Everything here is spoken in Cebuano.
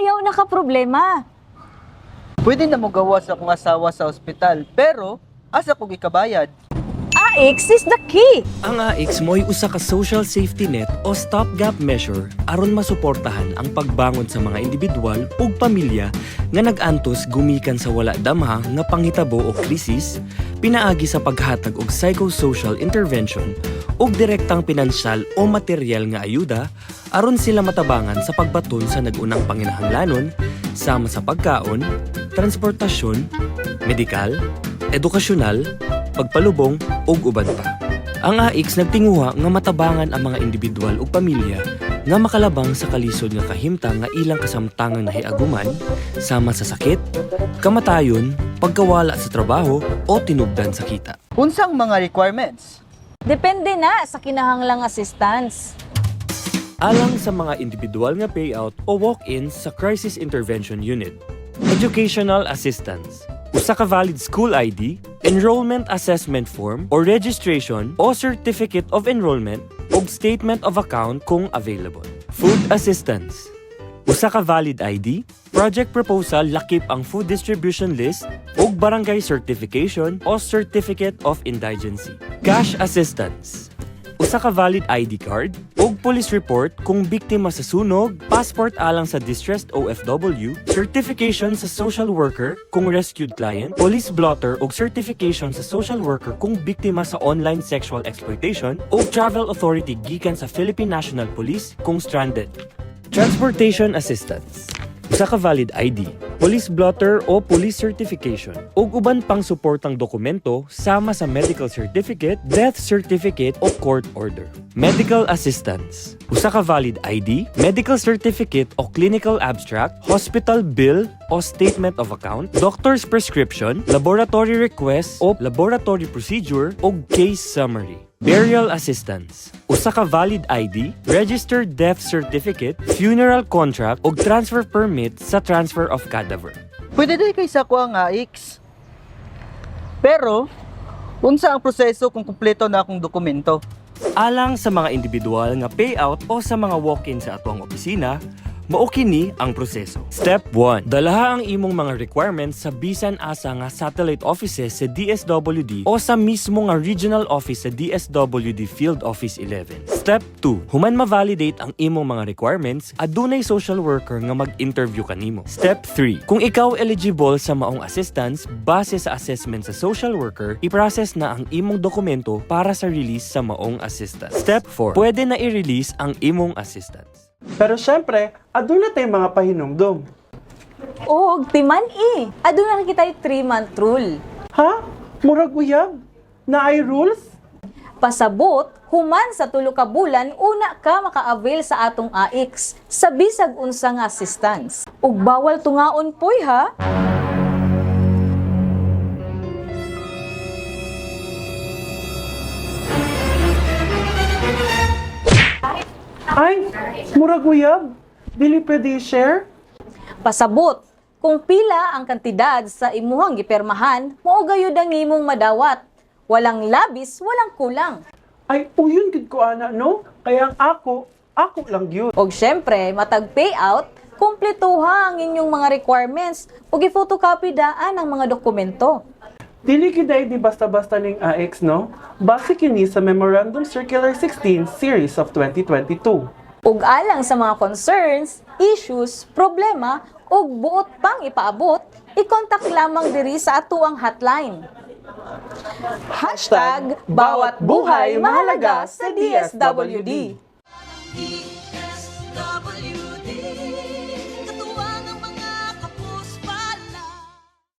Ayaw na ka problema. Pwede na mogawas akong asawa sa ospital, pero asa ko gikabayad? AICS is the key. Ang AICS mo'y usa ka social safety net o stopgap measure aron masuportahan ang pagbangon sa mga individual ug pamilya nga nag-antos gumikan sa wala damha nga panghitabo o krisis pinaagi sa paghatag og psychosocial intervention ug direktang pinansyal o materyal nga ayuda aron sila matabangan sa pagbaton sa nag-unang panginahanglanon sama sa pagkaon, transportasyon, medikal, edukasyonal, pagpalubong ug uban pa. Ang AICS nagtinguha nga matabangan ang mga individual ug pamilya nga makalabang sa kalisod nga kahimtang nga ilang kasamtangang nahiaguman sama sa sakit, kamatayon, pagkawala sa trabaho o tinubdan sa kita. Unsang mga requirements? Depende na sa kinahanglang assistance. Alang sa mga individual nga payout o walk-ins sa Crisis Intervention Unit. Educational Assistance. Usa ka valid school ID, enrollment assessment form or registration o certificate of enrollment ug statement of account kung available. Food Assistance. Usa ka valid ID, project proposal lakip ang food distribution list ug barangay certification o certificate of indigency. Cash Assistance. Usa ka valid ID card ug police report kung biktima sa sunog, passport alang sa distressed OFW, certification sa social worker kung rescued client, police blotter ug certification sa social worker kung biktima sa online sexual exploitation, ug travel authority gikan sa Philippine National Police kung stranded. Transportation assistance. Usa ka valid ID, police blotter o police certification, ug uban pang suportang dokumento sama sa medical certificate, death certificate o court order. Medical assistance. Usa ka valid ID, medical certificate o clinical abstract, hospital bill o statement of account, doctor's prescription, laboratory request o laboratory procedure ug case summary. Burial assistance. Usa ka valid ID, registered death certificate, funeral contract ug transfer permit sa transfer of cadaver. Pwede diay kay sa ako ang AICS. Pero, unsa ang proseso kung kumpleto na akong dokumento? Alang sa mga individual nga payout o sa mga walk-in sa atuang opisina, mao kini ang proseso. Step 1. Dalaha ang imong mga requirements sa bisan asa nga satellite offices sa DSWD o sa mismo nga regional office sa DSWD Field Office 11. Step 2. Human ma-validate ang imong mga requirements, adunay social worker nga mag-interview kanimo. Step 3. Kung ikaw eligible sa maong assistance base sa assessment sa social worker, i-process na ang imong dokumento para sa release sa maong assistance. Step 4. Pwede na i-release ang imong assistance. Pero syempre, aduna tay mga pahinumdom. Og timan eh. Aduna na kita'y 3-month rule. Ha? Murag uyab? Naay rules? Pasabot, human sa 3 ka bulan, una ka maka-avail sa atong AICS sa bisag unsa nga assistance. Ug bawal tungaon poy ha. Ay, murag uyab? Dili pwede i-share? Pasabot, kung pila ang kantidad sa imuhang gipermahan, mao gayud ang imong madawat. Walang labis, walang kulang. Ay, uyon gid ko ana, no? Kaya ang ako, ako lang gyud. Og syempre, matag payout, kumpletuha ang inyong mga requirements ug i-photocopy daan ang mga dokumento. Dili gyud ay di basta-basta ning AX, no? Base kini sa Memorandum Circular 16 Series of 2022. Ug alang sa mga concerns, issues, problema ug buot pang ipaabot, i-contact lamang diri sa atuang hotline. #BawatBuhayMahalaga sa DSWD.